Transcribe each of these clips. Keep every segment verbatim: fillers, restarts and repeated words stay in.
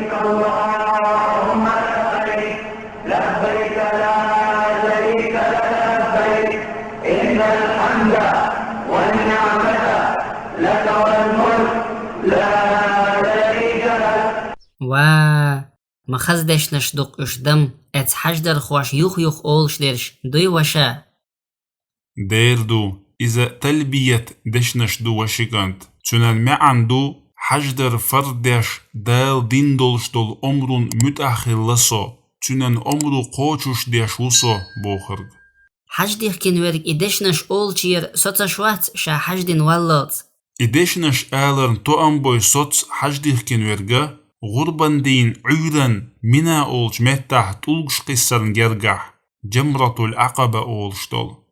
اللهم لبيك، لبيك لا شريك لك لبيك، إن الحمد والنعمة لك والملك لا شريك لك. Ва, ма хаза дешнаш ду-кх уьш дам, эцу хьаждархоша юх-юха олуш дерш, дуй, ваша? Дера ду, иза талбият дешнаш ду, ваша кӀант. Цуьнан маьӀна ду: хьаждар фарз деш, Дала дина долуш долу омрун муьтӀахь хилла со, Цуьнан омру кхочуш деш ву со, бохург. Хьаждихкина верг и дешнаш олучера соцуш вац ша хьаждина валлалц. И дешнаш аларна тоам бой соцу хьаждихкина верга, гӀурбан дийнан Ӏуьйранна Мина олучу меттахь тӀулгаш кхиссарна гергахь, Джамратул-Ӏакъаба олуш долу.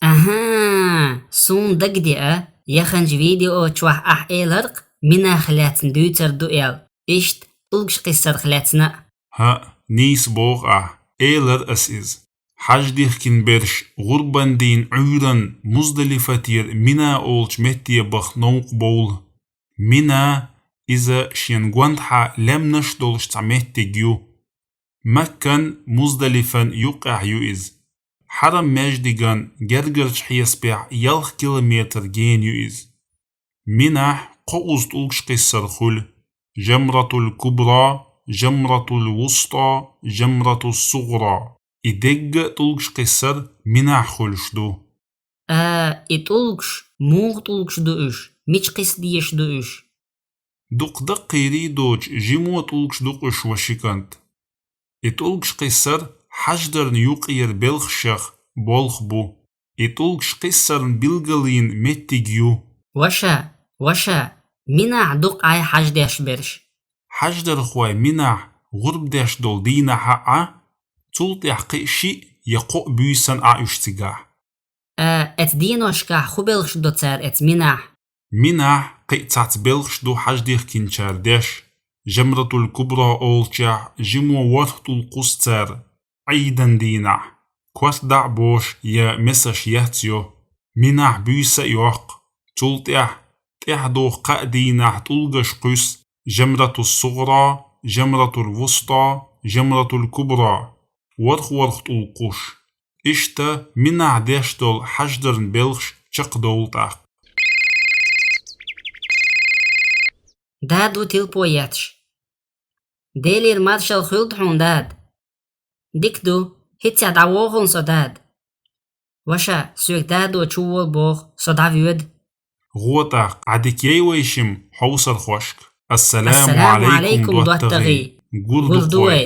Аха, суна дагадеа, яханчу видео чохь ахь элар-кх, Минах лаьцна дуьйцур ду аьлла. Иштта тӀулгаш кхиссарх лаьцна а. ХӀаъ, нийса боху ахь, элар ас иза. Хьаждихкина берш гӀурбан дийнан Ӏуьйранна Муздалифатера Мина олучу метте баха новкъа бовла. Мина, иза шен гондахьа лаьмнаш долуш цхьа меттиг ю. Маккан, Муздалифан юккъехь ю иза. Хьарам маьждиган гергарчу хьесапехь ялх километр гена ю иза. Минахь кхузткъа тӀулгаш кхиссар хуьлу: Джамратул-Кубра, Джамратул-Вусто, Джамратус-СугӀра. И дегга а тӀулгаш кхиссар Минахь хуьлуш ду. А, и тӀулгаш, муха тӀулгаш ду уьш, мича кхисса дезаш ду уьш? Дукха даккхийрий доцуш, жима тӀулгаш ду-кх уьш, ваша кӀант. И тӀулгаш кхиссар хьаждарна юккъера белхашех болх бу. И тӀулгаш кхиссарна билгалйина меттиг ю. Ваша, ваша, Минахь ду-кх хьаждеш берш. Хьаждархой Минахь гӀурба деш долу дийнахь а Ӏа, цул тӀаьхьа кхин а шиъ я кхоъ буьйсанна Ӏа уьш цигахь. А, эцу деношкахь хӀун белхаш до цара эцу Минахь? Минахь кхин а цхьацца белхаш ду хьаждихкинчара деш. Джамратул-Кубра олучохь жима ворхӀ тӀулг кхуссу цара, Ӏийдан дийнахь, корта дӀа а бохуш я месаш ецйо, Минахь буьйса а йоккху. Цул тӀаьхьа, тӀаьхьадогӀу кхаа дийнахь тӀулгаш кхуьссу: Джамратус-СугӀра, Джамратул-Вусто, Джамратул-Кубра, ворхӀ-ворхӀ тӀулг кхуьссуш. Иштта Минахь деш долу хьаждарна белхаш чекхдовла тӀаккха. Дада ву тилпо етташ. Делера маршалла хуьлда хьуна, дада. Дика ду, хӀинцца дӀавогӀу хьуна со, дада. Ваша, соьга дадо чувола боху, со дӀавоьду. ГӀо тӀаккха, Ӏадика яй вай шимма хьовсархошка. Ассаламу Ӏалайкум, доттагӀий. Гур ду вай.